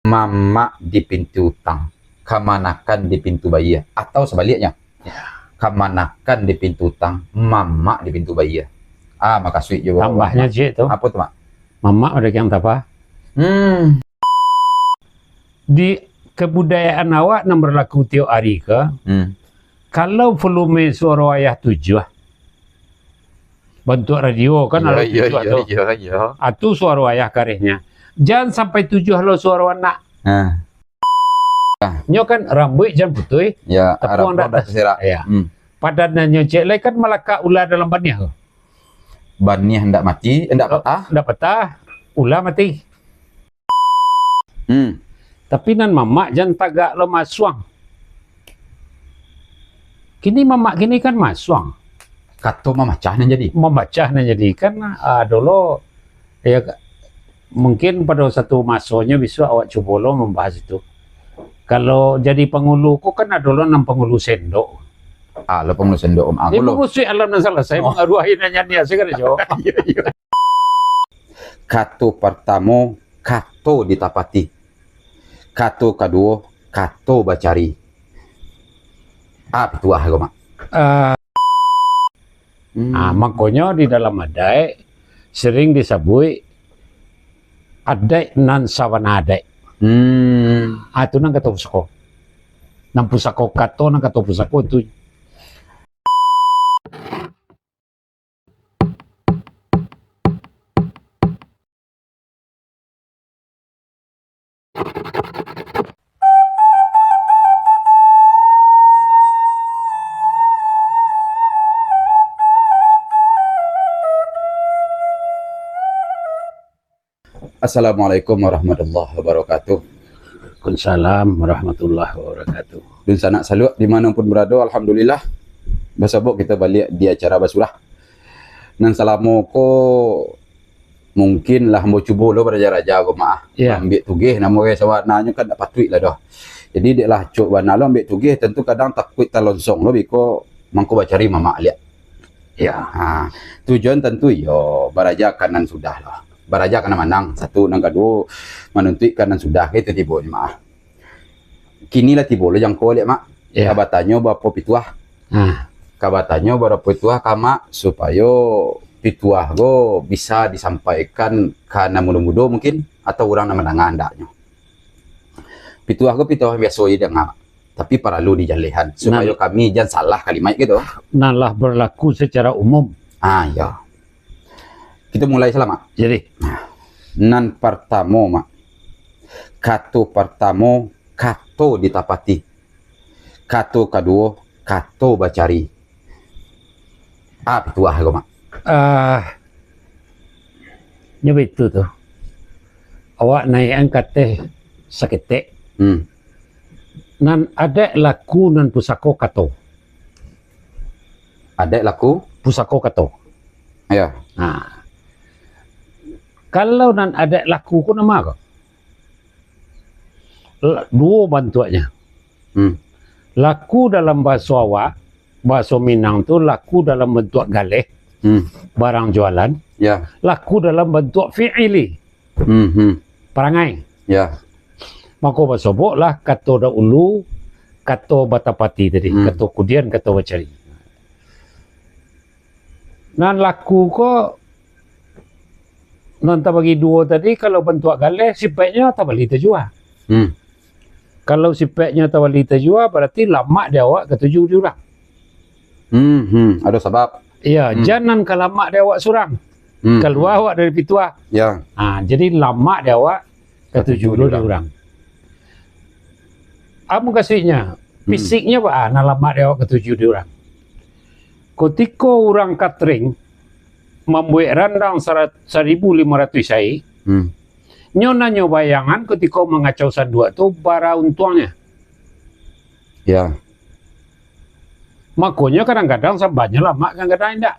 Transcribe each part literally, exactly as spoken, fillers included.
Mamak di pintu utang, kamanakan di pintu bayia, atau sabaliknyo, kamanakan di pintu utang, mamak di pintu bayia. Ah, makasuik jo. Tambahnyo ciek tu. Apo tu, Mak? Mamak padagang tapa. Hmm. Di kabudayaan awak nan berlaku tiok ari ko, Hmm. kalau volume suaro ayah tujuah, bantuak radio kan, Iyo, ado iyo, tujuah iyo, tu. iyo, iyo. Ah, tu suaro ayah karehnyo. Jan sampai tujuah lo suaro anak. Ha. Nyo kan rambuik jan putuih, Ya, tapuang rambuik dak dak tas-, taserak. Ya. Hmm. Padanannyo ciek lai kan malakak ula dalam baniah tu. Baniah ndak mati, ndak Oh, patah. ndak patah, ula mati. Hmm. Tapi nan mamak jan tagak lo masuang. Kini mamak kini kan masuang. Kato mamacah nan jadi. Mamacah nan jadi kan, ah, dulu, ya, mungkin pado satu masonyo bisuak awak cubo lo mambahas itu. Kalau jadi pangulu ko kan ado lo nan pangulu sendok. Ah, lo pangulu sendok, Om. Aku Dia lo. Mangusuik alam nan salasai, Oh. mangaruahi nan nyaniah, saya kan jawab. Iyo, iyo. Kato partamo, kato ditapati. Kato kaduo, kato bacari. Ah, pituah ko, Mak. Ah. Hmm. Ah, makonyo di dalam adaik sering disabuik adaik nan sabana adaik. Hmm. Ah, tu nan kato pusako. Nan pusako kato, nan kato pusako tu. Assalamualaikum warahmatullahi wabarakatuh. Waalaikumsalam warahmatullahi wabarakatuh. Dunsanak saluak, di mana pun barado, alhamdulillah, basobok kito baliak di acara Basurah. Nan salamo ko, mungkin lah ambo cubo lo baraja-raja ko, Mak. Ya. Ambiak tugeh, namo urang sabananyo kan dak patuik lah doh. Jadi, dek lah acok bana lo ambiak tugeh, tantu kadang takuik talonsong lo, biko mangko bacari mamak liak. Ya. Ha, tujuan tantu iyo, baraja ka nan sudah lah. Baraja ka nan manang, satu, nan kaduo, manuntuik ka nan sudah, ka itu tibonyo, Mak. Kini lah tibo lo jangko liak, Mak. Ya. Ka batanyo barapo pituah. Ha. Ka batanyo barapo pituah ka Mak, supayo pituah ko bisa disampaikan ka nan mudo-mudo mungkin, atau urang nan mandanga andaknyo. Pituah ko pituah biaso je danga, Mak. Tapi paralu dijalehan, supayo Nan kami jan salah kalimat gitu. Nan lah berlaku secara umum. Ah, iyo. Kito mulai salah, Mak. Jadi. Nah, nan partamo, Mak. Kato partamo, kato ditapati. Kato kaduo, kato bacari. Ah, pituah ko, Mak. Ah, nyo baitu tu. Awak naiakan ka ateh saketek. Hmm. Nan adaik laku nan pusako kato. Adaik laku? Pusako kato. Iyo. Nah. Kalau nan adaik laku ko namo ko? La-, duo bantuaknyo. Hmm. Laku dalam bahaso awak, bahaso Minang tu laku dalam bantuak galeh, Hmm. barang jualan. Ya. Laku dalam bantuak fi'ili. Hmm, hmm. Parangai. Ya. Mako basoboklah kato daulu, kato batapati tadi, Hmm. kato kudian, kato bacari. Nan laku ko, nan tabagi duo tadi, kalau bantuak galeh, sipaiknyo tabali tajua. Hmm. Kalau sipaiknyo tabali tajua, bararti lamak di awak katuju di urang. Hmm, hmm. Ado sabab. Iya, Hmm. jan nan ka lamak di awak surang. Hmm, Kalua hmm. awak dari pituah. Ya. Ha, jadi lamak di awak katuju Katuju di di urang. urang. Apo mukasuiknyo? Hmm. Fisiknyo baa nan lamak di awak katuju di urang? Kutiko urang katering mambuek randang sara-, saribu limo ratuih saik, Hmm. nyo nanyo bayangan kutiko mangacau sanduak tu bara untuangnyo. Ya. Makonyo kadang-kadang sambanyo lamak, kadang-kadang indak.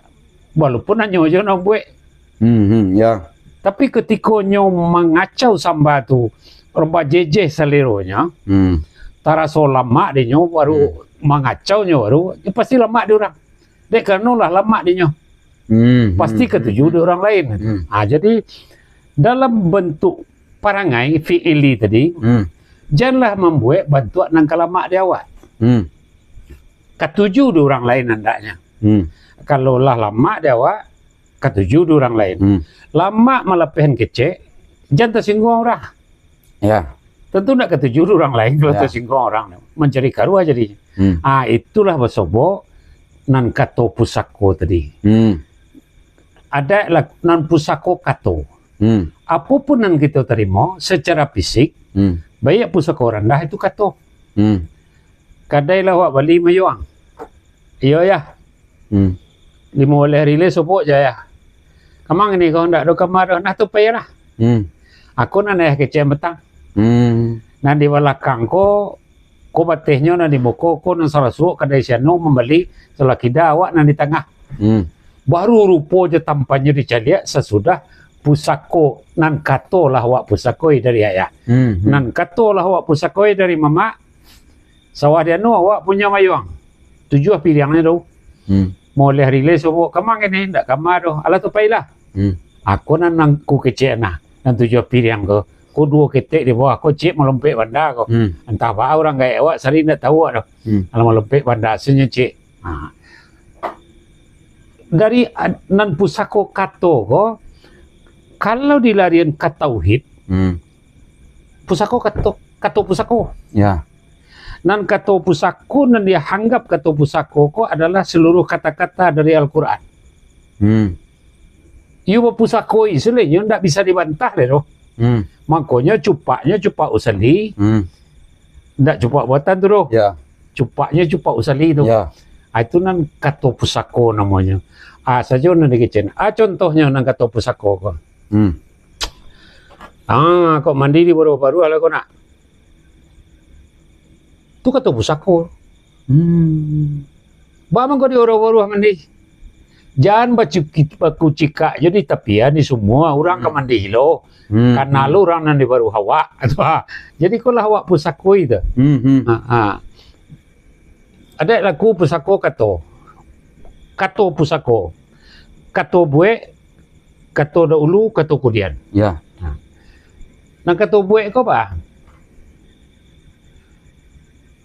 Walaupun hanyo jo nan buek. Hmm, hmm, ya. Tapi kutiko nyo mangacau samba tu, bajejeh saleronyo, Hmm. taraso lamak dinyo, baru Hmm. mangacau nyo baru, yo pasti lamak di urang. Dek karano lah lamak dinyo. Hmm, Pasti hmm, katuju hmm, di urang lain. Hmm. Ha, jadi, dalam bantuak parangai fi'ili tadi, Hmm. janlah mambuek bantuak nan ka lamak di awak. Hmm. Katuju di urang lain andaknyo. Hmm. Kalau lah lamak di awak, katuju di urang lain. Hmm. Lamak malapehan kecek, jan tasingguang urang. Ya. Tantu ndak katuju di urang lain kalau Ya. tasingguang urang. Mancari karuah jadinyo. Hmm. Ah, itulah basobok nan kato pusako tadi. Hmm. Adaik lah nan pusako kato. Hmm. Apo pun nan kito tarimo secara fisik, Hmm. baiak pusako randah itu kato. Hmm. Kadai lah awak bali mayuang. Iyo, Yah. Hmm. Limo baleh rilih sobok ja, Yah. Kamang ni kau ndak ado kama doh, nah tu pai lah. Hmm. Aku nan ayah kecek petang. Hmm. Nan di balakang ko, ko batehnyo nan di muko, ko nan salah suok kadai siano mambali, salah kida awak nan di tangah. Hmm. Baru rupo jo tampannyo dicaliak sasudah pusako nan kato lah awak pusakoi dari ayah. Hmm, hmm. Nan kato lah awak pusakoi dari mamak, sawah di anu awak punyo mayuang. Tujuah piriangnyo tu. Hmm. Moleh rileh sobok kamang ini, ndak kama doh. Alah tu pailah. Hmm. Ako nan, nan ku kecek nah, nan tujuah piriang ko. Ko duo ketek di bawah, ko cek malompek banda ko. Hmm. Antah baa urang gaek awak, sari ndak tahu awak doh. Hmm. Alah malompek banda, asilnyo cek. Ha. Dari ad-, nan pusako kato ko, kalau dilarian ka tauhid, Hmm. pusako kato, kato pusako. Ya. Nan kato pusako, nan dianggap kato pusako ko adalah seluruh kata-kata dari Al-Quran. Hmm. Iyo bapusakoi, sulaihnyo ndak bisa dibantah deh doh. Hmm. Makonyo cupaknyo cupak usali, Hmm. ndak cupak buatan tu doh. Ya. Cupaknyo cupak usali tu. Ya. Ah, itu nan kato pusako namonyo. Ah, sajo nan dikecek. Ah, contohnyo nan kato pusako ko. Hmm. Ah, kok mandi di baruah-baruah lah kau nak. Tu kato pusako. Hmm. Ba mangko di baruah-baruah mandi. Jan bacuki-, bakucikak jo di tapian di sumua, urang ka Hmm. mandi lo. Hmm, Kana hmm. lo urang nan di baruah awak. Jadi ko lah awak pusakoi tu. Hmm, hmm. Ha, ha. Adaik laku pusako kato. Kato pusako. Kato buek, kato dahulu, kato kudian. Ya. Ha. Nan kato buek ko ba?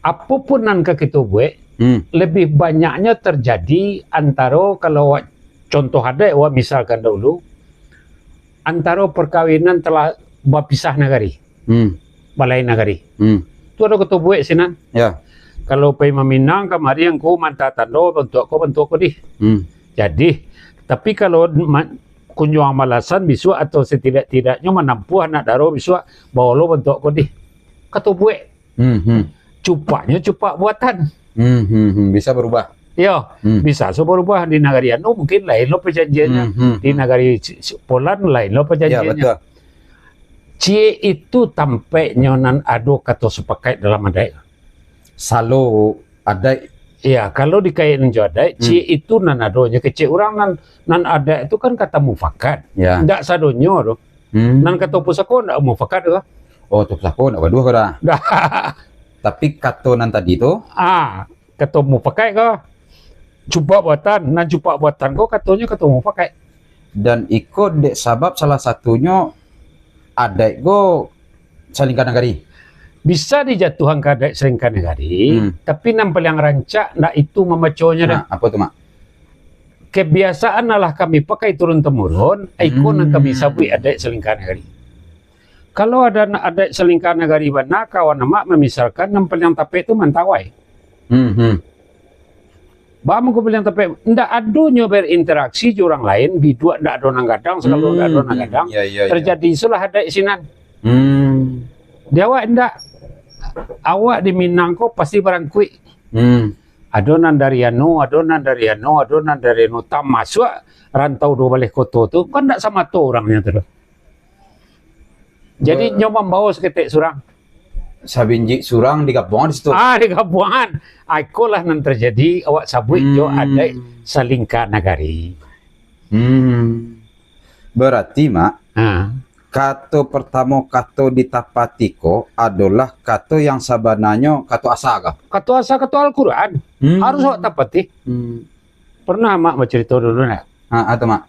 Apo pun nan ka kito buek, Hmm. lebih banyaknyo terjadi antaro, kalau awak contoh adaik, awak misalkan dahulu, antaro perkawinan telah bapisah nagari, Hmm. balain nagari. Hmm. Tu ado kato buek sinan. Ya. Kalau pai maminang kamari, angku manta tando bantuak ko, bantuak ko dih. Hmm. Jadi, tapi kalau ma-, kunjuang malasan bisuak atau setidak-tidaknyo manampuah anak daro bisuak, bao lo bantuak ko dih. Kato buek. Hmm, hmm. Cupaknyo cupak buatan. Hmm, hmm, hmm. Bisa barubah. Iyo, Hmm. bisa so barubah. Di nagari anu mungkin lain lo pajanjiannyo. Hmm, hmm, Di hmm. nagari si-, si-, Polan lain lo Ya, pajanjiannyo. betul. Ciek itu tampeknyo nan ado kato sapakaik dalam adaik. Salo adaik. Iyo, kalau dikaitan jo adaik, Hmm. ciek itu nan adonyo kecek urang nan, nan adaik tu kan kata mufakat. Ya. Ndak sadonyo tu. Hmm. Nan kato pusako ndak mufakat tu. Oh, tu pusako ndak baduo ko dah. Dah. Tapi kato nan tadi tu? Ah, kato mufakat ko. Cupak buatan, nan cupak buatan ko katonyo kato mufakat. Dan iko dek sabab salah satunyo adaik ko salingka nagari. Bisa dijatuahan ka adaik salingka nagari, Hmm. tapi nan paliang rancak ndak itu mambaconyo dah. Nah, apo tu, Mak? Kebiasaan alah kami pakai turun-temurun, iko nan kami Hmm. sabuik adaik salingka nagari. Kalau ada na-, adaik salingka nagari bana, kawan amak mamisalkan nan paliang tapek tu mantawai. Hmm, hmm. Baa mangko paliang tapek, ndak adonyo berinteraksi jo urang lain, biduak ndak ado nan gadang, sagalo ndak ado nan Hmm, gadang. ya, ya, ya. Terjadi isulah adaik sinan. Hmm. Di awak ndak, awak di Minang ko pasti barangkuik. Hmm. Ado nan dari anu, ado nan dari anu, ado nan dari anu, tamasuak rantau duo baleh koto tu, kan ndak samato urangnyo tu doh. Jadi, Be- nyo mambao saketek surang. Sabinjik surang digabuangan di situ. Ah, digabuangan. Ah, ikolah nan terjadi, awak sabuik jo Hmm. adaik salingka nagari. Hmm. Berarti, Mak, Ha. kato pertamo, kato ditapati ko adolah kato yang sabananyo kato asa kah? Kato asa, kato Al-Quran. Hmm. Harus awak tapati. Hmm. Pernah Amak bacarito dulu, nak? Ha, ato, Mak?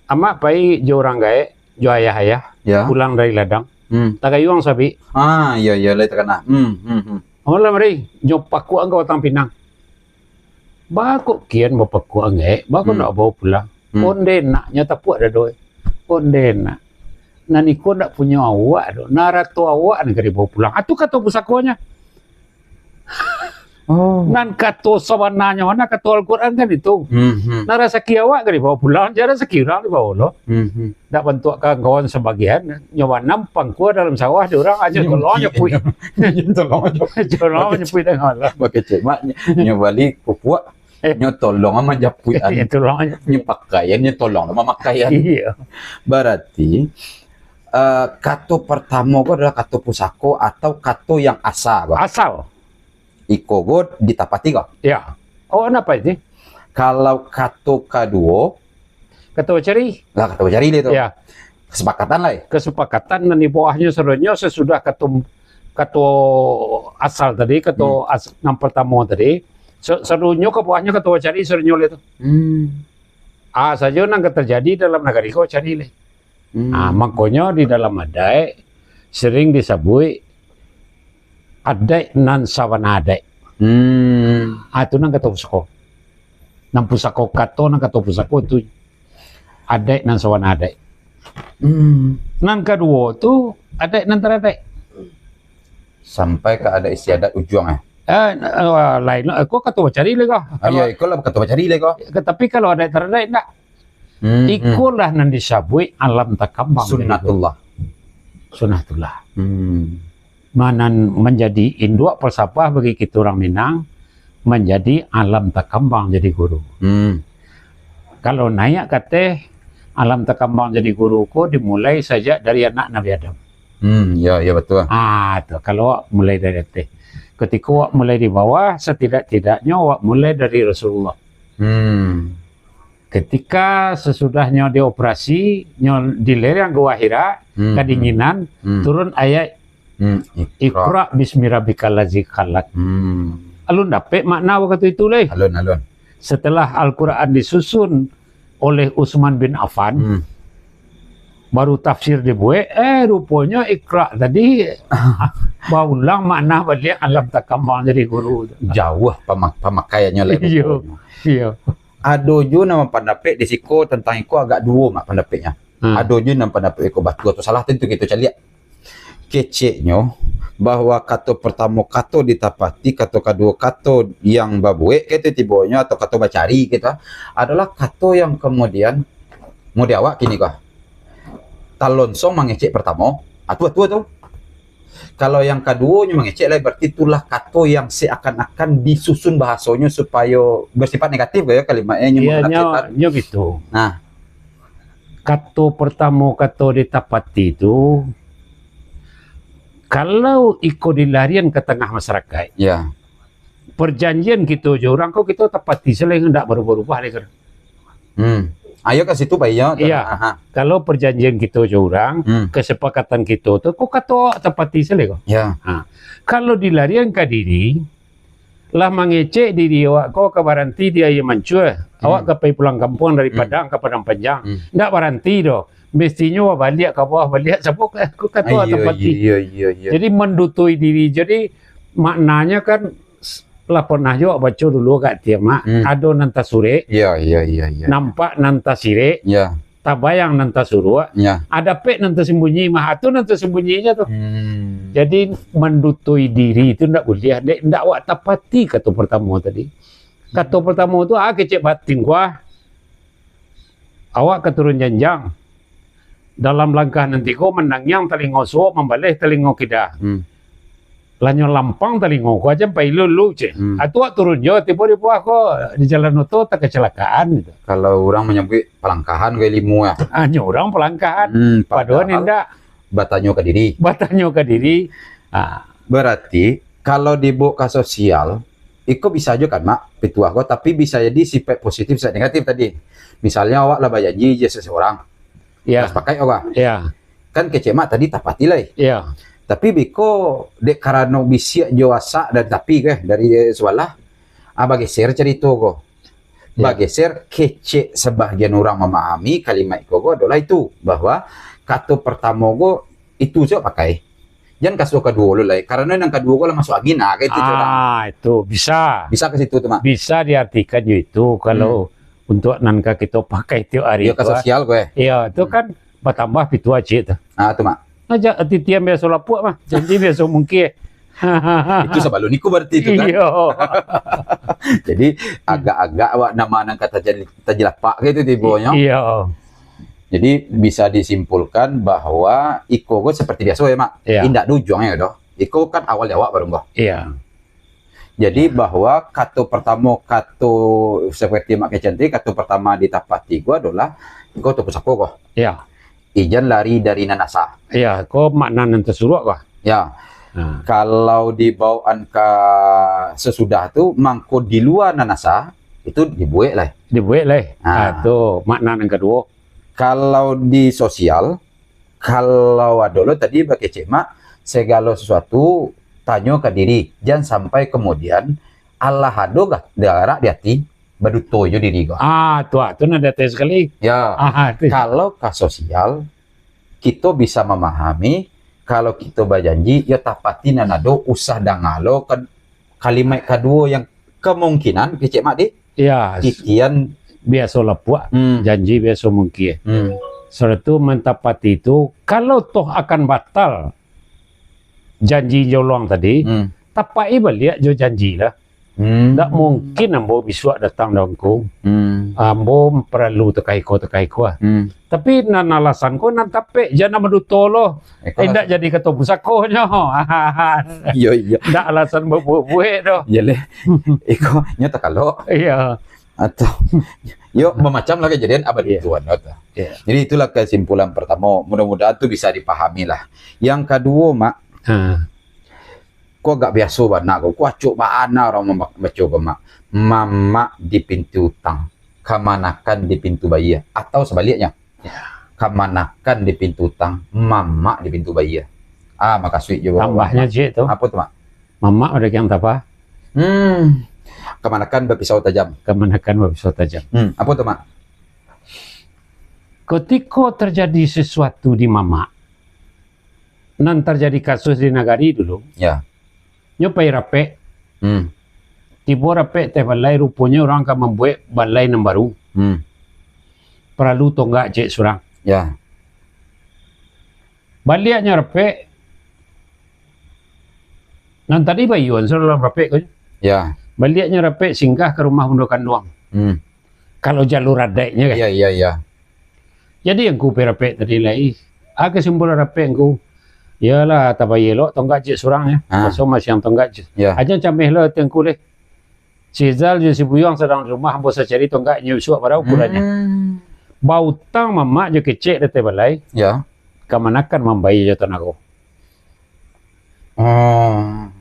Amak pai jo urang gaek, jo ayah-ayah, ya, pulang dari ladang. Hmm. Tagayuang sabik. Ah, iyo, iyo, lai takana. Hmm, hmm, hmm. Malam hari, nyo pakuakan ka batang pinang. Bako kian bapakuak angek, bako nak bawa pulang. Hmm. Onde nak, nyo tapuak dado. Onde nak. Nan iko ndak punyo awak doh. Narato awak nan ka dibawa pulang. Ah, tu kato pusakonyo. Oh. Nan kato sabananyo, nan kato Al-Quran kan itu. Hmm, hmm. Nan rasaki awak ka dibawa pulang, jan rasaki urang dibawa lo. Hmm, hmm. Ndak bantuak kawan-kawan sabagian, nyo banam pangkua dalam sawah di urang, aja tolong nyo pui. Nyo tolong nyo. Tolong nyo pui dengan Allah. Bakecek mak, nyo bali pupuak, nyo tolong mah japuikan. Iyo, tolong nyo. Nyo pakaian, nyo tolong mah makaian. Iyo. Barati, eh, kato partamo ko adalah kato pusako atau kato yang asa ko? Asal. Iko go ditapati ko? Ya. Oh, napa itu? Kalau kato kaduo? Kato bacari. Lah, kato bacari le tu. Ya. Kesepakatan lai. Kesepakatan nan di bawahnyo sadonyo sasudah kato, kato asal tadi, kato Hmm. as-, nan partamo tadi. Sa-, sadonyo ka bawahnyo kato bacari sadonyo le tu. Hmm. A sajo nan ka terjadi dalam nagari ko cari le. Hmm. Ah, makonyo di dalam adaik sering disabuik adaik nan sabana adaik. Hmm. Ah, tu nan kato pusako. Nan pusako kato, nan kato pusako tu adaik nan sabana adaik. Hmm. Nan kaduo tu adaik nan taradaik. Sampai ka adaik istiadat ujuang, eh? Eh, eh, lain lah. Ko kato bacari le ko. Ah, iyo, iko lah kato bacari le ko. Tapi kalau adaik taradaik, ndak. Hmm, hmm. Ikolah nan disabuik alam takambang. Sunnatullah. Sunnatullah. Hmm. Manan manjadi induak falsafah bagi kito urang Minang, manjadi alam takambang jadi guru. Hmm. Kalau naiak ka ateh, alam takambang jadi guru ko dimulai sajak dari anak Nabi Adam. Hmm, ya, ya, betul. Ah, tu, kalau awak mulai dari ateh. Ketika awak mulai di bawah, setidak-tidaknyo awak mulai dari Rasulullah. Hmm. Ketika sasudahnyo dioperasi, nyo dilereng ka akhirat, Hmm, hmm. kadinginan, Hmm. turun ayat, Hmm, Iqra. "Iqra bismi rabbikal ladzi khalaq." Hmm. Alun dapek makna wakatu itu, leh. Alun, alun. Setelah Al-Quran disusun oleh Utsman bin Affan, Hmm. baru tafsir dibuek, eh, ruponyo Iqra tadi baulang makna baliak alam takambang jadi guru. Jauah pama-, pamakaiannyo leh Iyo, ruponyo. Iyo. Ado juo nan pandapek di siko tantang iko agak duo mak pandapeknyo. Hmm. Ado juo nan pandapek iko batua atau salah, tantu kito caliak. Keceknyo, bahwa kato partamo kato ditapati, kato kaduo kato yang babuek, kato tibonyo, atau kato bacari, kato, adalah kato yang kemudian, mun di awak kini ko, talonsong mangecek partamo, atu-atu tu. Kalau yang kaduonyo mangecek lai, berarti itulah kato yang seakan-akan disusun bahasonyo supayo bersifat negatif, kayak kalimatnyo Iya, nyo, menafsirkan. Nyo gitu. Nah. Kato partamo, kato ditapati tu, kalau iko dilarian ka tangah masyarakat, Ya. perjanjian kito jo urang ko kito tapati se lai, ndak barubah-rubah lai kan. Hmm. Ayo ka situ, Pak, iyo. Iya. Aha. Kalau perjanjian kito jo urang, Hmm. kesepakatan kito tu, ko kato awak tapati se lai ko. Ya. Ha. Kalau dilarian ka diri, lah mangecek diri awak ko ka baranti di Aia Mancua. Hmm. Awak ka pai pulang kampuang dari Hmm. Padang ka Padang Panjang. Hmm. Ndak baranti doh. Mestinyo baliak ka bawah, baliak sabo ka, ko kato awak Iyo, tapati. iyo, iyo, iyo. Jadi mandutui diri. Jadi maknanyo kan, s-, lah pernah juo baco dulu agak tiamak, Hmm. ado nan tasurek, Iya, iya, iya, iya. nampak nan tasirek, Iya. tabayang nan tasuruak, Iya. adapek nan tasambunyi, mah atu nan tasambunyinyo tu. Hmm. Jadi, mandutui diri tu ndak buliah, dek, ndak awak tapati kato partamo tadi. Kato partamo tu, ah, kecek batin kuah. Awak ka turun janjang. Dalam langkah nan tigo, mandangiang talingo suok, mambaleh talingo kida. Hmm. Lah nyo lampang talingo ko, aja pai lulu, ceh. Hmm. Atu awak turun jo, tibo di bawah ko, di jalan oto, takacelakaan gitu. Kalau urang manyabuik palangkahan ko ilmu, ah. Ah, nyo urang palangkahan. Hmm, Padahal padahal indak. Batanyo ka diri. Batanyo ka diri. Ah. Berarti, kalau dibaok ka sosial, iko bisa jo kan, Mak, pituah ko, tapi bisa jadi sifat positif, sifat negatif tadi. Misalnyo awak lah bajanji jo seseorang, Ya. Lah sapakaik awak. Ya. Kan kecek mak tadi tapati lai. Ya. Tapi beko dek karano bisiak jo asak dan tapi keh dari subalah, ah, bageser carito ko. Ya. Bageser, kecek sabagian urang mamahami kalimat iko ko adolah itu, bahwa kato pertamo ko itu sajo pakai. Jan kaso kaduo lo lai, karano nan kaduo ko lah masuak angin, ah, kayak itu, Cok, kan? Ah, itu bisa. Bisa ka situ tu, Mak? Bisa diartikan jo itu, kalau Hmm. untuk nan ka kito pakai tiok hari Iyo, ka tu, ah. sosial ko, eh? Iyo, tu Hmm. kan batambah pituah ciek tu. Ah, tu, Mak. Aja titian biaso lapuak mah, janji biaso mungkin. Itu sabalun iko berarti tu, kan? Iyo. Jadi, agak-agak awak nama nan ka taji-, taji lapak ka itu tibonyo. Iyo. Jadi, bisa disimpulkan bahwa iko ko seperti biaso ya, Mak. Iyo. Indak ado ujuangnyo doh. Iko kan awal di awak baru, Mbah. Iyo. Jadi, bahwa kato pertamo, kato seperti Mak kecek tadi, kato pertama ditapati ko adolah iko tu pusako ko. Iyo. Ijan lari dari nan asa. Iyo, ko makna nan tasuruak ko. Ya. Ha. Kalau dibawaan ka sasudah tu, mangko di lua nan asa, itu dibuek lai. Dibuek lai. Ha. Ha, tu makna nan kaduo. Kalau di sosial, kalau ado lo tadi bakecek Mak, segalo sasuatu tanyo ka diri, jan sampai kemudian alah ado ga-, garak di ati, baduto jo diri ko. Ah, tu, ah, tu nan di ateh sakali. Ya. Ah, tu. Kalau ka sosial, kito bisa mamahami, kalau kito bajanji, yo tapati nan ado, usah danga lo ka-, kalimat kaduo yang kemungkinan, kecek Mak di, Ya, titian. Biaso lapuak, Hmm. janji biaso mungkin. Hmm. Sarato mantapati tu, kalau toh akan batal janji jolong tadi, Hmm. tapaik baliak jo janji lah. Hmm. Ndak mungkin ambo bisuak datang dangku. Hmm. Ambo paralu takah iko, takah iko ah. Hmm. Tapi nan alasan ko nan tapek, jan nan baduto lo. Iko Indak lah. jadi kato pusakonyo. Iyo, iyo. Ndak alasan babuek-buek doh. Iyo leh. Iko nyo takalok. Iyo. Atau, yo, bamacam lah kejadian abah Iyo. di tuan, kata. Iyo. Jadi itulah kesimpulan pertamo. Mudah-mudahan tu bisa dipahami lah. Yang kaduo, Mak, Ha. ko agak biaso bana ko, ko acok bana urang mamba-, baco ko, Mak. Mamak di pintu utang, kamanakan di pintu bayia, atau sabaliknyo. Ya. Kamanakan di pintu utang, mamak di pintu bayia. Ah, makasuik jo Tambahnyo, Mak. Cik, tu. Apo tu, Mak? Mamak badagang tapa. Hmm. Kamanakan bapisau tajam. Kamanakan bapisau tajam. Hmm, apo tu, Mak? Kutiko tarjadi sasuatu di mamak, nan tarjadi kasus di nagari dulu, Ya. nyo pai rapek. Hmm. Tibo rapek teh balai, ruponyo urang ka mambuek balai nan baru. Hmm. Paralu tonggak ciek surang. Ya. Baliaknyo rapek, nan tadi bayuan sudah dalam rapek ko. Ya. Baliaknyo rapek singgah ka rumah bundo kanduang. Hmm. Kalau jalur adaiknyo kan. Ya, ya, ya. Jadi angku pai rapek tadi lai. Ah, kesimpulan rapek angku. Iyolah, tabayia elok tonggak ciek surang ya. Ha. Kosong masiang tonggak ciek. Ya. Aja cameh lo ati angku leh. Si Zal jo si Buyuang sadang di rumah, ambo sacari tonggak nyo isuak bara ukurannyo. Hmm. Bautang mamak jo kecek di ateh balai. Ya. Kamanakan mambayia jo tanago. Oh.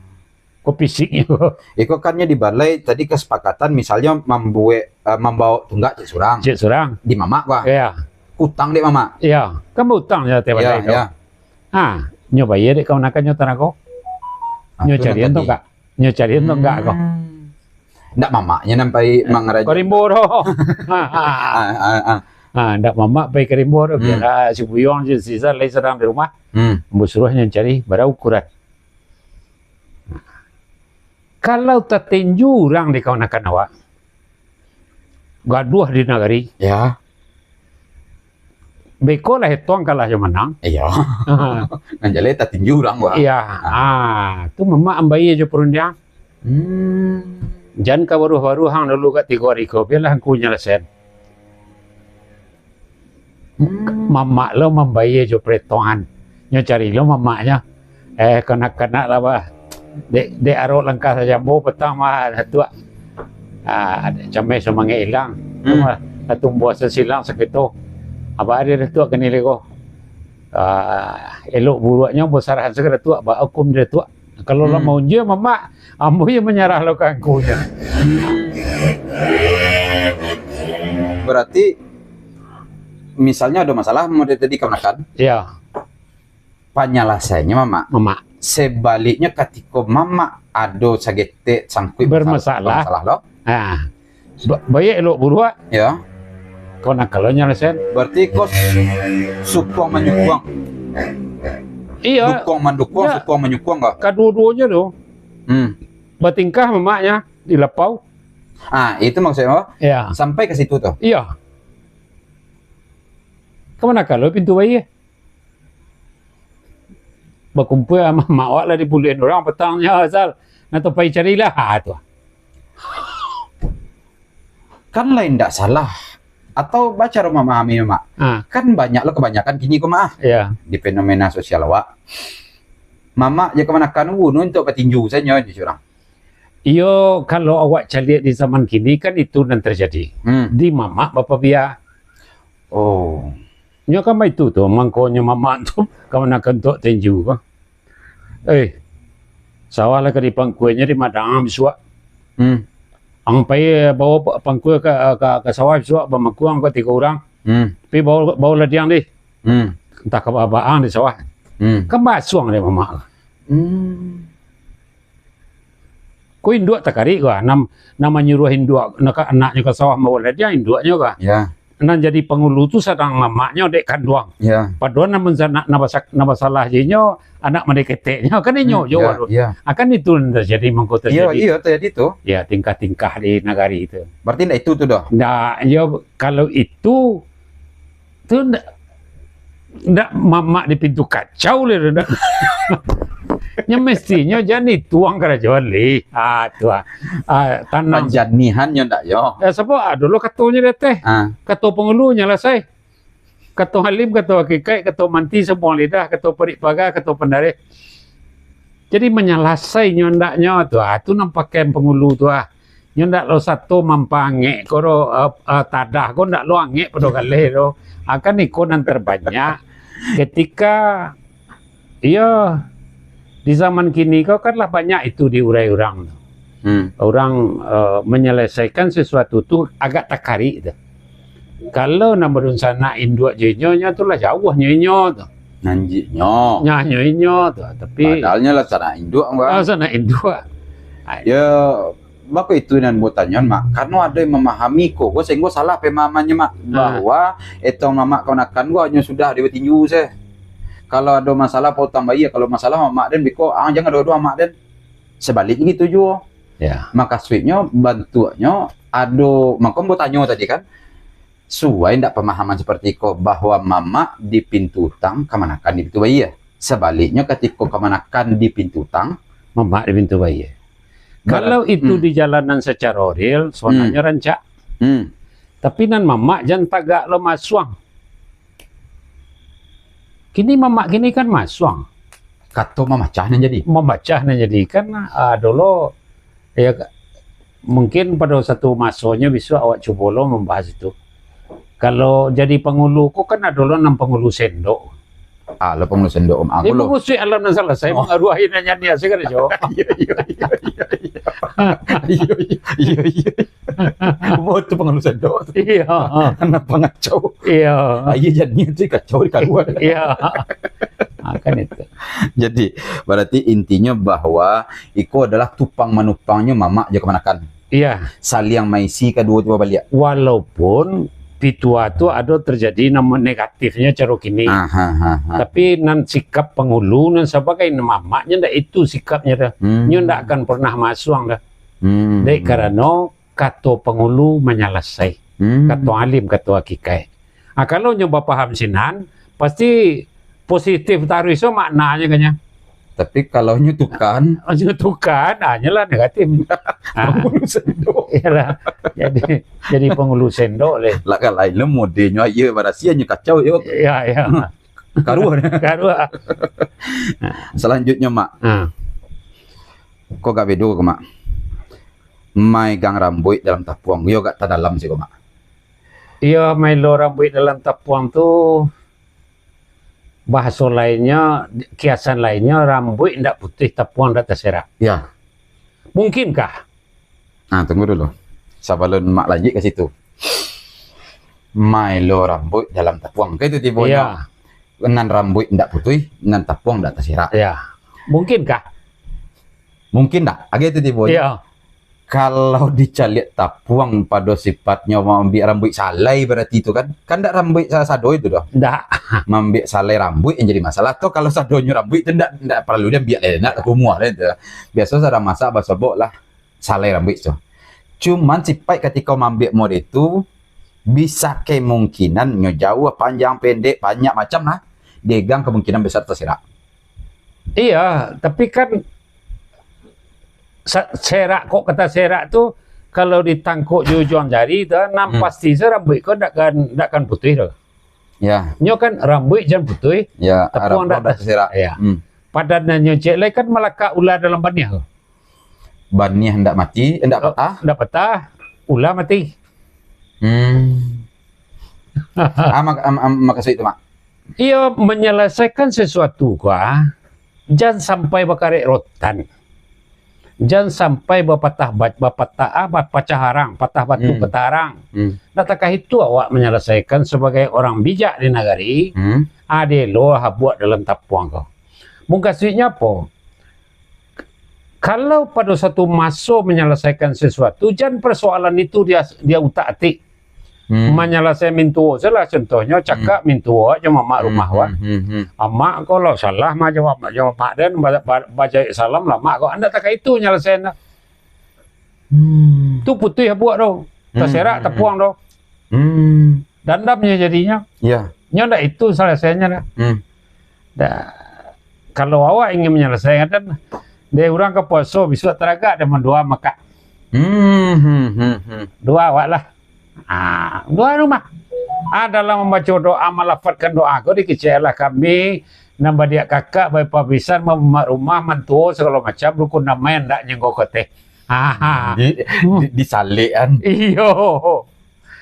Ko pisiknyo. Iko kan nyo di balai tadi kesepakatan misalnyo mambuek, eh, mambawa tonggak ciek surang. Ciek surang. Di mamak ko. Iya. Utang dek mamak. Iya. Kan bautang jo di ateh balai Iya, tu. Iya. Ha, nyo bayia dek kamanakan nyo tanago. Ah, Nyo tu nan carian tadi. tonggak. Nyo carian tonggak ko. Hmm. Ndak mamaknyo nan pai mangarajo. Ka rimbo doh. Ha, ha. Ah, ah, ah. Ha, ndak mamak pai ka rimbo doh. Hmm. Biar, ah, si Buyuang, si Zal lai sadang di rumah. Hmm. Ambo suruah nyo cari bara ukuran. Kalau tatinju urang di kamanakan awak, gaduah di nagari. Ya. Beko lah etong kalah jo manang. Iya. Nan jaleh tatinju urang, wah. Iya. Ah. Ah, tu mamak mambayia jo parundiang. Hmm. Jan ka baruah-baruah ang dulu ka tigo ari ko, bialah angku nyo lesen. Hmm. Mamak lo mambayia jo paretongan. Nyo cari lo mamaknyo. Eh, kanak-kanak lah, bah. Dek, dek arok langkah sajo ambo patang mah, Datuak. Ah, cameh sumangek ilang. Hmm. Cuma lah tumbuah sasilang sakito. Abah ari Datuak kini lego. Ah, elok buruaknyo basarahan sajo ka Datuak, ba hukum Datuak. Kalau lah Hmm. maunjua mamak, ambo yo manyarah lo ka angkunyo. Berarti, misalnyo ado masalah model tadi kamanakan, Iya. panyalasaiannyo mamak. Mamak. Sebaliknyo, katiko mamak ado sagetek sangkuik Bermasalah. masalah, masalah lo. Ha. Ba-, baiak elok buruak. Ya. Panakalonyo lah, Sen. Berarti ko sukuang manyukuang. Iyo. Dukuang mandukuang, iyo. Sukuang manyukuang kah? Kaduo-duonyo tu. Hmm. Batingkah mamaknyo di lapau. Ah, itu maksudnyo. Iyo. Sampai ka situ tu. Iyo. Ka manakalo pintu bayi? Bakumpua mamak awak lah di buliah urang patangnyo, asal. Nah, tu pai carilah. Ha, tu. Kan lain ndak salah. Atau bacaro mamahami, Mak. Ha. Kan banyak lo kabanyakan kini ko, Mak. Iyo. Di fenomena sosial awak. Mamak jo kamanakan bunuh untuak batinju sajo, jo urang. Iyo, kalau awak caliak di zaman kini kan itu nan terjadi. Hmm. Di mamak bapabia. Oh. Nyo kan baitu tu, mangkonyo mamak tu kamanakan untuak tinju ko. Eh, sawah lah ka dipangkuanyo di madang bisuak. Hmm. Ang pai bawa pa-, pangkua ka, ka, ka sawah bisuak, bamangkuang ka tigo urang. Hmm. Pi bawa, bawa ladiang dih. Hmm. Antah ka ba-, baang di sawah. Hmm. Kan basuang dek mamak. Hmm. Ko induak takarik ko, ah, nan, nan manyuruah induak, nak ka, anaknyo ka sawah mambawa ladiang, induaknyo ko. Ya. Nan jadi pangulu tu sadang mamaknyo, dek kanduang. Ya. Padahal nan mansa-, nan, nan basa-, nan basalah jo inyo, anak mandeh keteknyo, kan inyo jo, ya, waduh. Ya. Ah, kan itu nan terjadi, mangko terjadi. Iyo, iyo, terjadi tu. Ya, tingkah-tingkah di nagari tu. Berarti ndak itu tu doh? Ndak, yo, kalau itu, tu ndak, ndak mamak di pintu kacau leh tu, ndak. Nyo mestinyo jan itu ang karajoan leh. Ah, tu ah. Ah, tanang. Panjanihannyo ndak yo? Ya, sabo ado lo katonyo di ateh. Ah. Kato pangulu nyo lah sai. Kato alim, kato hakikaik, kato manti, sabuang lidah, kato parik paga, kato pandareh. Jadi, manyalasai nyo andaknyo tu, ah, tu nan pakaian pangulu tu, ah. Nyo ndak lo sato mampaangek ko do, eh, eh, tadah ko ndak lo angek pado galeh do. Ah, kan iko nan terbanyak ketika Iyo, di zaman kini ko kan lah banyak itu diurai urang tu. Hmm. Urang, eh, menyelesaikan sesuatu tu agak takarik tu. Kalau nan badunsanak induak jo inyo, nyo tu lah jauah nyo inyo tu. Nanjiknyo. Nyo, nyo inyo tu, tapi padahal nyo lah sanak induak, Bang. Ah, sanak induak. Ai. Yo, Bako itu nan ambo tanyoan, Mak. Karano ado yang mamahami ko, ko sahinggo salah pemahamannyo, Mak. Ah. Bahwa etong mamak kamanakan ko hanyo sudah di batinju se. Kalau ado masalah pautang bayia, kalau masalah mamak den biko, ah, jan ado-ado mamak den. Sabaliknyo gitu juo. Ya. Makasuiknyo, bantuaknyo, ado, mako ambo tanyo tadi kan, suai ndak pamahaman saparti ko, bahwa mamak di pintu utang, kamanakan di pintu bayia? Sabaliknyo, katiko kamanakan di pintu utang, mamak di pintu bayia. Bara-, kalau itu hmm. Dijalanan sacaro real, sabananyo hmm. Rancak. Hmm. Tapi nan mamak jan tagak lo masuang. Kini mamak kini kan masuang. Kato mamacah nan jadi. Mamacah nan jadi. Kan, ah, dulu, ya, mungkin pado satu masonyo bisuak awak cubo lo mambahas itu. Kalau jadi pangulu ko kan ado lo nan pangulu sendok. Ah, lo pangulu sendok, Om. Jadi, Angku lo. Pangulu suik alam nan salasai, oh. Mangaruahi nan nyaniah, sih kan, Jo? Iyo, iyo, iyo, iyo. Iyo, iyo, iyo, iyo. Wah, tu pangulu sendok tu. Iyo, ha. Anak pangacau. Iyo. Aia janiah tu kacau di karuan. Iyo. Ha, kan itu. Jadi, berarti intinyo bahwa iko adalah tupang manupangnyo mamak jo kamanakan. Iya. Saliang maisi kaduo tu babaliak. Walaupun pitua tu ado terjadi namo negatifnyo caro kini. Ah, ha, ha, ha. Tapi nan sikap pangulu, nan sabagai mamaknyo ndak itu sikapnyo dah. Hmm. Nyo ndak akan pernah masuang dah. Hmm. Dek karano kato pangulu manyalasai. Hmm. Kato alim, kato hakikaik. Ah, kalau nyo bapaham sinan, pasti positif taruih so maknanyo kan nyo. Tapi kalau nyo tukan? Nyo tukan, ah, nyo lah negatif. Ah. Pangulu sendok. Iyalah. Jadi, jadi pangulu sendok leh. Lah kan lain lo modenyo, aia barasiah nyo kacau yo. Iya, iya. Karuah. Karuah. Selanjutnyo, Mak. Ah. Ko gak bedo ko, Mak. Maegang rambuik dalam tapuang. Yo gak tadalam siko, Mak. Iyo, maelo rambuik dalam tapuang tu, bahaso lainnyo, kiasan lainnyo, rambuik indak putuih, tapuang indak taserak. Ya. Mungkinkah? Nah, tunggu dulu. Sabalun Mak lanjuik ka situ. Maelo rambuik dalam tapuang. Ka itu tibonyo. Iya. Nan rambuik indak putuih, nan tapuang indak taserak. Iya. Mungkinkah? Mungkin ndak? Agai itu tibonyo. Iya. Kalau dicaliak tapuang pado sifatnyo maambiak rambuik salai, barati tu kan, kan ndak rambuik sa-, sado itu doh. Ndak. Maambiak salai rambuik yang jadi masalah, atau kalau sadonyo rambuik tu ndak, ndak paralu diambiak lai, ndak kumua lai tu. Biaso sadang masak basobok lah salai rambuik tu. Cuman sipaik katiko maambiak mode tu, bisa kemungkinan nyo jauah, panjang, pendek, banyak macam lah, digang kemungkinan besar taserak. Iya, tapi kan sa-, serak, kok kata serak tu, kalau ditangkok di ujuang jari tu, nan Hmm. pasti se rambuik ko ndak kan, ndak kan putuih tu. Ya. Nyo kan rambuik jan putuih, Ya, tapuang ndak taserak. Ya. Hmm. Padannyo cek lai kan malakak ula dalam baniah tu. Baniah ndak mati, ndak Oh, patah. ndak patah, ula mati. Hmm. Ah, mak-, am-, am-, makasuik tu, Mak? Iyo, manyalasaikan sasuatu ko, ah, jan sampai bakarek rotan. Jan sampai bapatah ba-, bapatah, ah, bapacah arang, patah batu, Hmm. patah arang. Hmm. Ndak takah itu awak manyalasaikan sabagai urang bijak di nagari, Hmm. adelo habuak dalam tapuang ko. Mukasuiknyo apo? Kalau pado satu maso manyalasaikan sasuatu, jan parsoalan itu dia, dia utak-atik. Hmm. Manyalasai mintuo se lah, contohnyo, cakak Hmm. mintuo jo mamak Hmm, rumah, hmm, wah. hmm, hmm. Amak ko lo salah mah jo mamak, jo mamak den, ba-, ba-, bajawek salam lah, mak ko. Ndak takah itu nyalasaian. Hmm. Tu putuih habuak tu. Hmm, Taserak hmm, tapuang tu. Hmm. Dandamnyo jadinyo. Ya. Nyo ndak itu salasaiannyo dah. Hmm. Da-, kalau awak ingin manyalasaikan, dek urang ka puaso, bisuak taragak dek mandoa makak. Hmm, hmm, hmm, hmm. Doa awak lah. Ah, doa rumah. Ah, dalam mambaco doa, malafazkan doa ko, dikeceklah kami, nan badiak kakak, baipa bisan, mamak rumah, mantuo, sagalo macam, rukun damai, andak nyenggo koteh. Ah. Di, di, disalek kan? Iyo.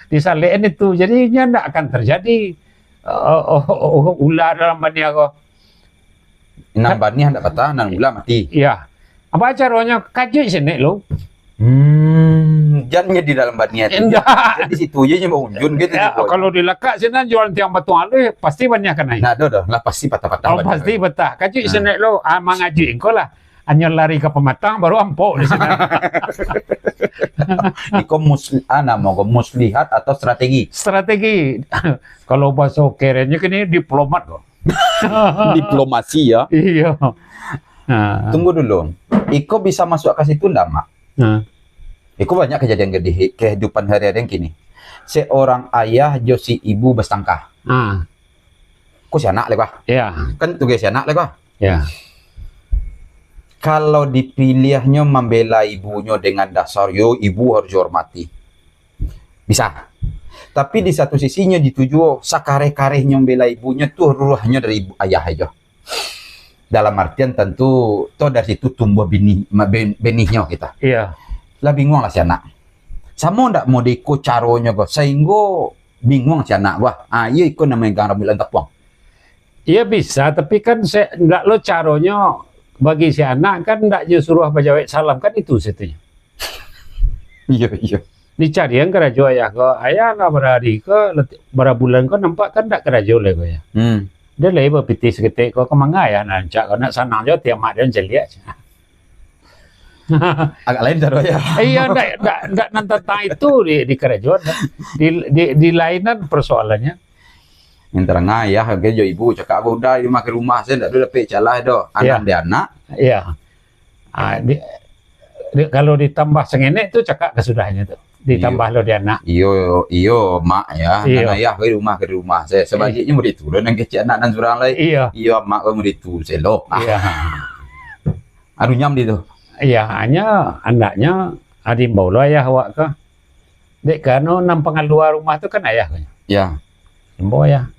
Disalek kan itu. Jadi, nyo ndak akan terjadi, oh, oh, oh, oh, ula dalam baniah ko. Nan baniah ndak patah, nan ula mati. Iya. Apa caronyo? Kajuik sinek lo. Hmm, jan jadi dalam baniah tu. Indak. Jadi situ je nyo baunjun gitu. Ya, kalau dilakak sinan jualan tiang batuang aluih, pasti baniah kanai. Nah, ado doh, lah pasti patah-patah. Oh, baniah. Pasti patah. Kajuik sinek lo, ah, mangajuik engko lah. Anyo lari ka pamatang, baru ampok di sinan. Iko musli-, ah, namo ko muslihat atau strategi? Strategi. Kalau bahaso kerennyo kini diplomat ko. Diplomasi, ya. Iyo. Ha. Tunggu dulu. Iko bisa masuk ka situ ndak, Mak? Ha. Iko banyak kejadian di kehidupan hari-hari yang kini. Seorang ayah jo si ibu bertengkar. Ha. Ko si anak lai, Bah. Ya. Kan tugas si anak lai, Bah. Ya. Kalau dipiliahnyo mambela ibunyo dengan dasar, yo, ibu harus dihormati. Bisa. Tapi di satu sisinyo, di tujuo, sakareh-karehnyo mambela ibunyo tu ruahnyo dari ibu, ayah ajo. Dalam artian tantu, toh dari situ tumbuah bini-, ma-, ben-, benihnyo kita. Iya. Lah binguang lah si anak. Samo ndak mode iko caronyo ko, sahinggo binguang si anak, wah, ah, iyo iko nan mamegang rambuik dalam tapuang. Iya bisa, tapi kan se-, ndak lo caronyo bagi si anak kan ndak nyo suruah bajawek salam, kan itu situnyo. Iyo, iyo. Dicarian karajo ayah ko, ayah lah bara hari ko, leti-, bara bulan ko nampak kan ndak karajo lai ko ya. Hmm. Dia lai bapitih saketek ko, ka manga ayah nan rancak ko, nak sanang jo ati amak dia caliak. Agak lain caro ya. Iya, ndak, ndak, ndak nan tantang itu di, di karajo, di, di, di lainan persoalannya. Antara ayah jo ibu cakak, "Abah udah di rumah, ka rumah, saya ndak ado dapek calah doh." Iya. Anak dia anak. Iya. Ah, di, di, kalau ditambah sangenek tu cakak kasudahnyo tu. Ditambah lo di anak. Iyo, iyo, mak ya. Iyo. Nan ayah ka rumah, ka rumah. Saya, sebaliknya murid tu lo nan kecek anak nan surang lai. Iyo. Iyo, mak ka murid tu selo. Iyo. Aduh nyam di tu. Iya, hanya andaknya diimbau lo ayah awak ka. Dek karano nan pangalua rumah tu kan ayah ko. Ya. Imbau ayah.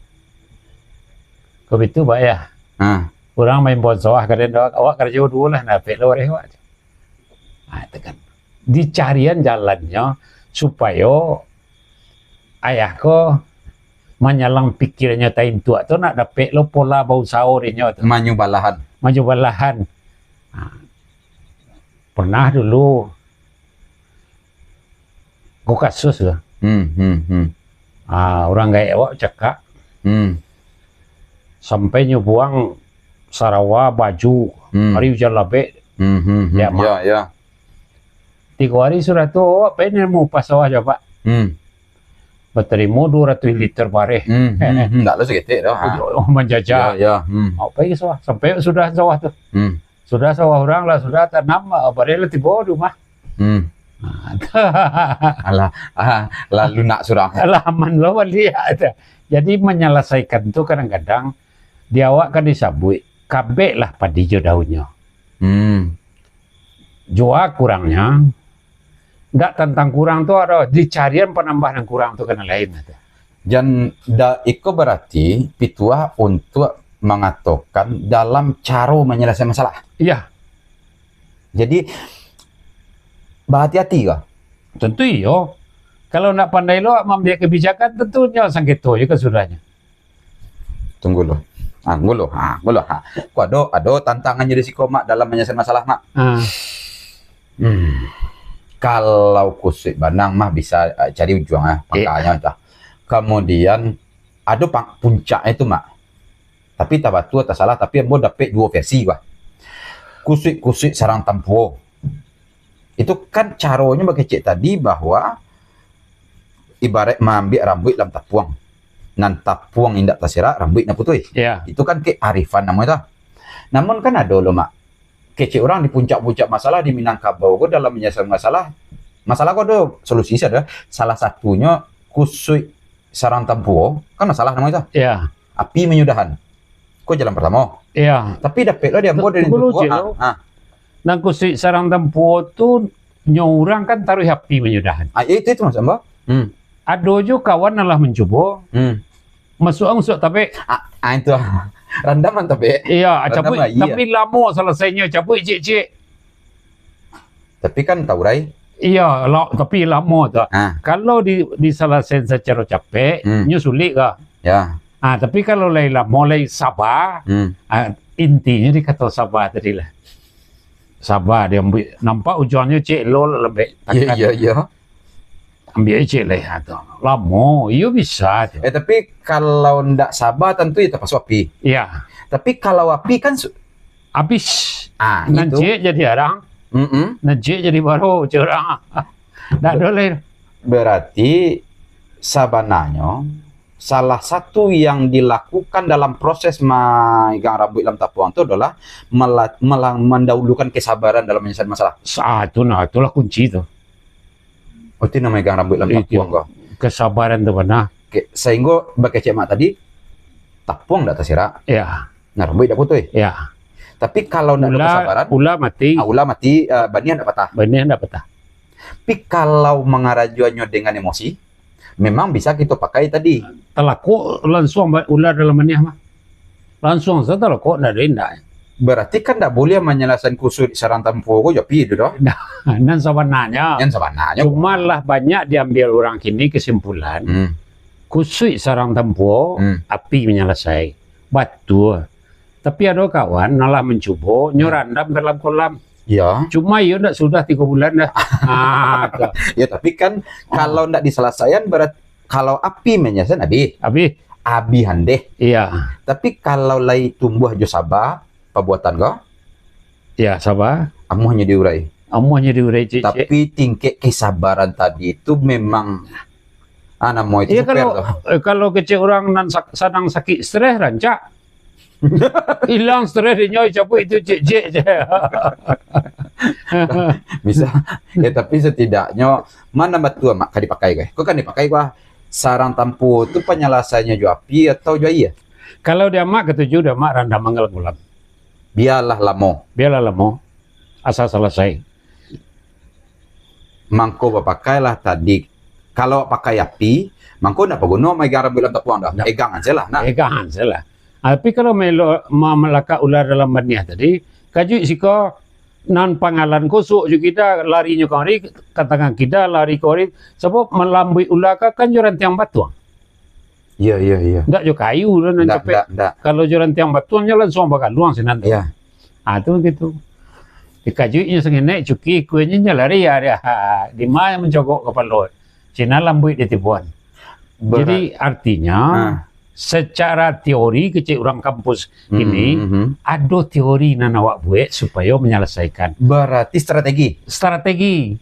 Ko bitu ba ayah. Ha. Urang maimbau sawah ka den, awak karajo duo lah, napek lo wareh awak. Ha, itu kan. Dicarian jalannyo supayo ayah ko manyalang pikirnyo taintuak tu nak dapek lo pola bausaho dinyo tu. Manyubalahan. Manyubalahan. Ha. Pernah dulu ko kasus tu. Hmm, hmm, hmm. Ah, urang gaek awak cakak. Hmm. Sampai nyo buang sarawa, baju, Hmm. ari ujan labek. Hmm, hmm, hmm. Ya, mak. Ya, ya. Tigo hari sudah tu, awak pai nemu pas sawah jo, Pak. Hmm. Batarimo duo ratuih liter bareh. Hmm, hmm, hmm. Ndak lo saketek doh, ha. Oh, manjajah. Ya, ya, hmm. Awak pai ka sawah, sampai sudah sawah tu. Hmm. Sudah sawah urang lah, sudah tanam, ah, bareh lah tibo di rumah. Hmm. Ah, alah, ah, lalu nak surang. Alah, aman lo baliak tu. Jadi, manyalasaikan tu kadang-kadang di awak kan disabuik, kabek lah padi jo daunnyo. Hmm. Jua kurangnya, ndak tantang kurang tu ado, dicarian panambah nan kurang tu ka nan lain tu. Jan, da, iko barati pituah untuak mangatokan dalam caro manyalasaikan masalah. Iya. Jadi, bahati-hati ka? Tentu iyo. Kalau ndak pandai lo mambiak kebijakan, tentunyo sangketo juo kasudahnyo. Tunggu lo. Ah, tunggu lo. Ah, tunggu lo. Ha. Ko ado, ado tantangannyo di siko, Mak, dalam manyalasaikan masalah, Mak. Ah. Hmm. Kalau kusuik banang mah bisa, ah, cari ujuang, ah, iya, pangkanyo tah. Kamudian, ado pang-, puncaknyo tu, Mak. Tapi tah batua, tah salah, tapi ambo dapek duo versi, bah. Kusuik-kusuik sarang tampuo. Itu kan caronyo bakecek tadi bahwa ibarat maambiak rambuik dalam tapuang. Nan tapuang indak tasirak, rambuik nan putuih. Ya. Itu kan kearifan namonyo tu. Namun kan ado lo, Mak. Kecek urang di puncak-puncak masalah di Minangkabau ko dalam manyalasaikan masalah, masalah ko ado solusi sajo. Salah satunyo kusuik sarang tampuo, kan masalah namonyo tu. Ya. Api manyudahan. Ko jalan partamo. Ya. Tapi dapek lo di ambo dari tunggu lo, Cik, ah, lo. Ah. Nan kusuik sarang tampuo tu, nyo urang kan taruih api manyudahan. Ah, itu, itu maksud ambo. Hmm. Ado juo kawan nan lah mancubo. Hmm. Masuak-masuak tapek. Ah, ah, itu. Randam tapek. Iya, randam cabuik, aia. Tapi lamo salasainyo, cabuik ciek-ciek. Tapi kan taurai. Iya, la-, tapi lamo tu. Ha. Kalau di, disalasaikan sacaro capek, hmm, nyo sulik ka. Ya. Ah, tapi kalau lai lamo, lai saba, hmm, ah, intinyo di kato saba tadi lah. Saba, diambiak, nampak ujuangnyo ciek lo lambek. Iya, takan. Iya, iya. Ambiak ciek lai, ha, tu. Lamo, iyo bisa tu. Eh, tapi kalau ndak saba, tantu iyo tapaso api. Iya. Tapi kalau api kan su- Abih. Ah, nan itu. Ciek jadi arang. Mm-mm. Nan ciek jadi baro, cek urang. Ndak ado lai. Berarti sabananyo salah satu yang dilakukan dalam proses maegang rambuik dalam tapuang tu adalah mela-, mela-, mandahulukan kesabaran dalam menyelesaikan masalah. Sa-, tu nah, itulah kunci tu. Oh, itu namo maegang rambuik dalam tapuang ko. Kesabaran tu bana. Oke, sahinggo bakecek mak tadi, tapuang ndak tasirak. Ya. Nah, rambuik ndak putuih. Ya. Tapi kalau ndak ado kesabaran, ula mati. Ah, ula mati, eh, baniah ndak patah. Baniah ndak patah. Tapi kalau mangarajoannyo dengan emosi, memang bisa kito pakai tadi. Talakok lansuang ba-, ula dalam baniah mah. Lansuang sajo talakok, ndak ado indak. Berarti kan ndak buliah manyalasaikan kusuik sarang tampuo ko jo api tu doh. Nah, nan sabananyo. Nan sabananyo. Cumalah banyak diambiak urang kini kesimpulan, hmm, kusuik sarang tampuo, hmm, api manyalasai. Batua. Tapi ado kawan nan lah mancubo, nyo, hmm, randam ka dalam kolam. Ya. Cuma iyo ndak sudah tigo bulan doh. Ah, tu. Ya, tapi kan, ah, kalau ndak disalasaian, berat-, kalau api manyalasaian, abih. Abih. Abih andeh. Iya. Tapi kalau lai tumbuah jo saba, pabuatan ko? Ya, saba. Amuahnyo diurai. Amuahnyo diurai, cik, cik. Tapi tingkek kesabaran tadi tu memang, ah, namo itu. Iya, super kalau, tu. Eh, kalau kecek urang nan sak-, sadang sakik stres, rancak. Ilang stres dinyo, cabuik itu, cik, cik, cik. Bisa. Ya, tapi setidaknyo, ma nan batua, Mak, ka dipakai ko? Ko kan dipakai ko, ah. Sarang tampuo tu panyalasaiannyo jo api atau jo aia? Kalau di amak katuju, di amak randaman ka dalam kolam. Bialah lamo. Bialah lamo. Asa salasai. Mangko bapakailah tadi. Kalau pakai api, mangko ndak paguno maegang rambuik dalam tapuang doh. Ndak. Egangan sajolah, nah. Egangan sajolah. Ah, tapi kalau maelo-, ma-, malakak ula dalam baniah tadi, kajuik siko nan pangalan ko suok jo kito, larinyo kamari, ka tangan kito, lari kamari. Sabab malambuik ula ka kan jo rantiang batuang. Iya, iya, iya. Ndak jo kayu tu nan capek. Ndak, ndak, ndak. Kalau jo rantiang batuang, nyo lansuang bagaluang sinan tu. Iya. Ah, tu gitu. Dikajuiknyo sangenek, cuki kuenyo, nyo lari, ah, dia. Dima yang mancogok kapalo. Sinan lambuik ditibuan. Berat. Jadi, artinya, ah, secara teori, kecek urang kampus, hmm, kini, hmm, ado teori nan awak buek supayo manyalasaikan. Berarti strategi? Strategi.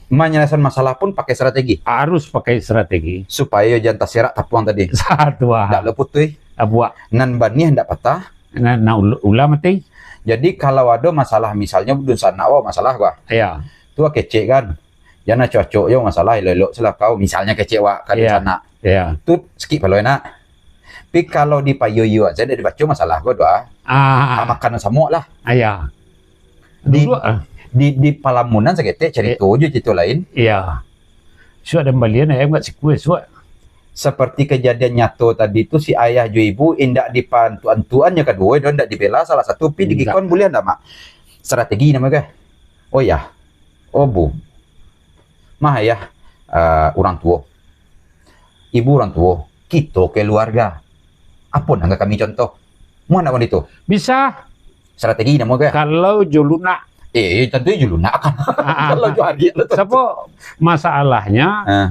Manyalaikan masalah pun pakai strategi. Harus pakai strategi. Supayo jan taserak tapuang tadi. Satu, ah. Ndak lo putuih. Abuak. Nan baniah ndak patah. Nan, nan ul-, ulah mati. Jadi, kalau ado masalah, misalnyo dunsanak, oh, masalah, bah. Iyo. Tu kecek, kan. Jan acok-acok jo masalah, elok-elok se lah kau. Misalnyo kecek wak ka Iyo. Dunsanak. Iyo. Tu sakik palo enak. Tapi kalau dipayo-yo se, ndak dibaco masalah ko doh. Ah. Ah, makan samo lah. Iyo. Di, Dulu, ah. di, di palamunan saketek carito Eh. jo carito lain. Iyo. Suak dan balian ayam kat siku, eh, suak. Seperti kejadian nyato tadi tu, si ayah jo ibu indak dipaantuk-antukan nyo kaduo, dan indak dibela salah satu, pi Indak. digikon buliah ndak, Mak? Strategi namo ko. Oh, yah. Oh, Bu. Mah, ayah, eh, urang tuo. Ibu urang tuo. Kito keluarga. Apo nan ka kami contoh? Muah ndak wan itu? Bisa. Strategi namo ko? Kalau jo lunak. Eh, tantu jo lunak kan. Ah, ah, Kalau ah. jo ariak lah tu. Sapo masalahnyo, Ah.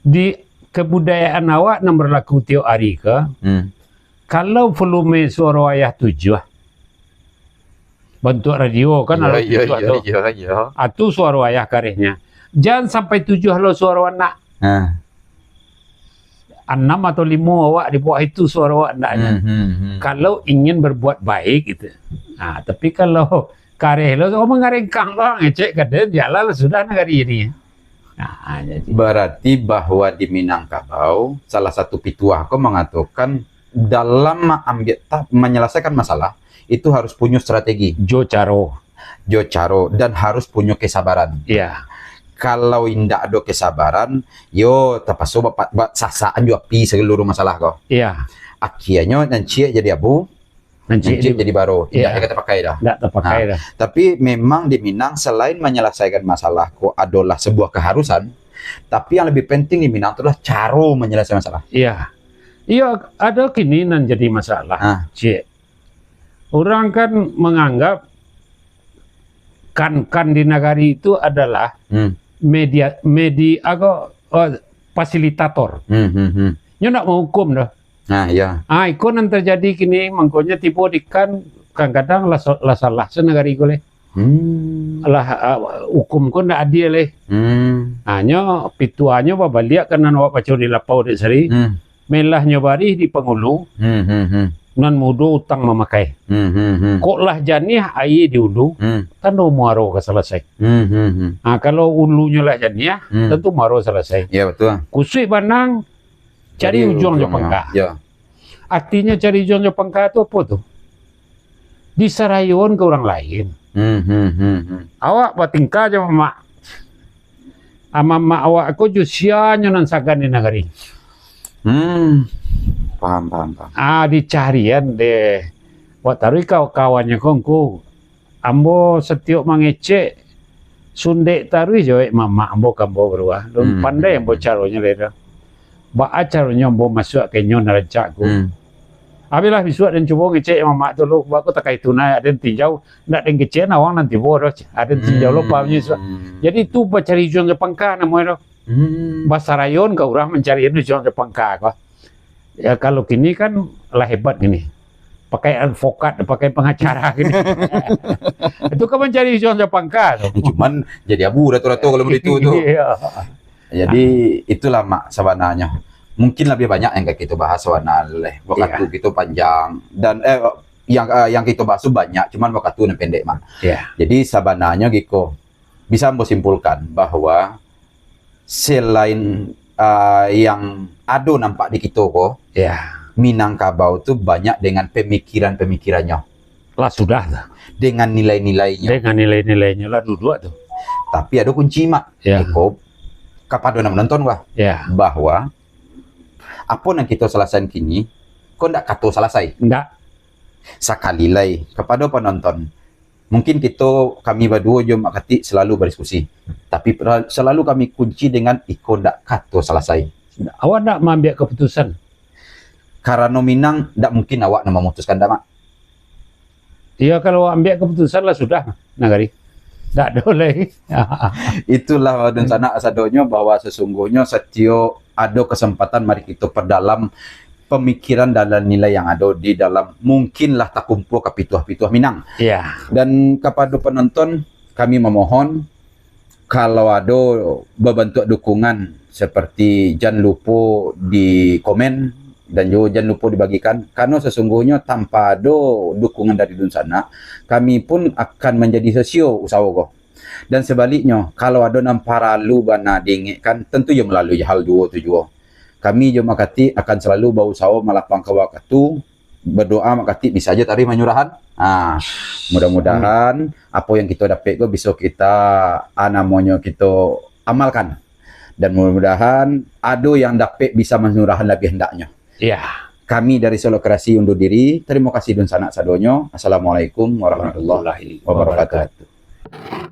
di kebudayaan awak nan berlaku tiok ari ko, Hmm. kalau volume suaro ayah tujuah, bantuak radio kan Iyo, ado iyo, tujuah iyo, tu. iyo, iyo. Ah, tu suaro ayah karehnyo. Jan sampai tujuah lo suaro anak. Ah. Anam atau limo awak di bawah itu suaro awak andaknyo. Hmm, hmm, hmm. Kalau ingin berbuat baik gitu. Nah, tapi kalau kareh lo, oh, mangarengkang lo, ngecek ka den, jalan sudah nagari ini. Nah, jadi. Berarti bahwa di Minangkabau, salah satu pituah ko mangatokan dalam maambiak ta-, manyalasaikan masalah, itu harus punyo strategi. Jo caro. Jo caro, dan harus punyo kesabaran. Iya. Kalau indak ado kesabaran, yo tapaso bapat-, bat-, sasaan jo api sagaluru masalah ko. Iya. Akhianyo nan ciek jadi abu, Nan ciek nan ciek di-, jadi baro. Indak Iya. ka tapakai dah. Indak tapakai Nah, dah. tapi memang di Minang, selain manyalasaikan masalah ko adolah sebuah keharusan, tapi yang lebih penting di Minang tu adalah caro manyalasaikan masalah. Iya. Iyo, ado kini nan jadi masalah. Ah. Ciek. Urang kan manganggap kan-kan di nagari itu adalah Hmm. media, medi-, ako, oh, fasilitator. Hmm, hmm, hmm. Nyo ndak mahukum doh. Ah, iya. Ah, iko nan terjadi kini, mangkonyo tibo di kan, kadang-kadang lah sa-, lah salah se nagari ko leh. Hmm. Lah, ah, hukum ko ndak adil leh. Hmm. Ah, nyo pituahnyo babaliak ka nan awak baco di lapau dek sari. Hmm. Melahnyo barih di pangulu, Hmm, hmm, hmm. nan mudo utang mamakai. Hmm, hmm, hmm. Kok lah janiah aia di ulu, Hmm. tando muaro ka salasai. Hmm, hmm, hmm. Ah, kalau ulunyo lah janiah, Hmm. tantu muaro salasai. Ya, betul. Kusuik banang, cari Cari ujuang jo ujuang, pangka. ya. Artinyo cari ujuang jo pangka tu apo tu? Disarayoan ka urang lain. Hmm, hmm, hmm, hmm. Awak batingkah jo mamak. Ah, mamak awak ko jo sianyo nan sagan di nagari. Hmm. Paham, paham, paham. Ah, dicarian deh. Wak taruih kawan-kawannyo ko ngku. Ambo satiok mangecek, sundek taruih jo wek mamak ambo ka ambo baruah. Lun Hmm. pandai ambo caronyo lai tu. Baa caronyo ambo masuak ka inyo nan rancak ko. Hmm. Abihlah bisuak den cubo ngecek mamak tu lo, baa ko takai tu nah, aden tinjau, ndak den kecek nah awang nan tibo doh, aden tinjau lo pahamnyo bisuak. Hmm. Jadi tu bacari ujuang jo pangka namonyo tu. Hmm. Basarayoan ka urang mancari ujuang jo pangka ko. Ya, kalau kini kan lah hebat kini. Pakai advokat, pakai pengacara kini. Itu kan mancari ujuang jo pangka tu. Cuman jadi abu dato-dato kalau begitu tu. Iya. Jadi, Ah. itulah, Mak, sabananyo. Mungkin labiah banyak yang ka kito bahas sabananyo leh. Wakatu Iya. kito panjang dan, eh, yang, eh, yang kito bahas tu banyak, cuman wakatu nan pendek, Mak. Iya. Jadi, sabananyo giko, bisa ambo simpulkan bahwa selain, ah, yang ado nampak di kito ko, Iya. Minangkabau tu banyak dengan pemikiran-pemikirannyo. Lah sudah tu. Dengan nilai-nilainyo. Dengan nilai-nilainyo lah duduak tu. Tapi ado kunci, Mak. Iya. Iko, kapado nan manonton, wah. Iya. Bahwa apo nan kito salasaian kini, ko ndak kato salasai. Ndak. Sakali lai, kapado panonton, mungkin kito, kami baduo jo Mak Katik salalu badiskusi. Tapi pra-, salalu kami kunci dengan iko ndak kato salasai. Awak ndak maambiak kaputusan? Karano Minang, ndak mungkin awak nan mamutuskan, ndak, Mak? Iyo, kalau ambiak kaputusan lah sudah, nagari. Ndak ado lai. Itulah, dunsanak sadonyo, bahwa sasungguhnyo satiok ado kesempatan, mari kito perdalam pemikiran dan nilai yang ado di dalam, mungkinlah takumpul ka pituah-pituah Minang. Iya. Dan kapado penonton, kami memohon, kalau ado babantuak dukungan seperti, jan lupo di komen dan juo jan lupo dibagikan, karano sasungguhnyo tanpa ado dukungan dari dunsanak, kami pun akan manjadi sasio usaho ko. Dan sabaliknyo, kalau ado nan paralu bana diingekkan, tantu iyo malalui hal duo tu juo. Kami jo Mak Katik akan salalu bausaho malapangkan wakatu, badoa Mak Katik bisa jo taruih manyurahan. Ha, mudah-mudahan apo yang kito dapek ko biso kita, ah, namonyo kito amalkan. Dan mudah-mudahan ado yang dapek bisa manyurahan labiah handaknyo. Ya. Kami dari Solok Kreasi undur diri. Tarimo kasih dunsanak sadonyo. Assalamualaikum warahmatullahi wabarakatuh.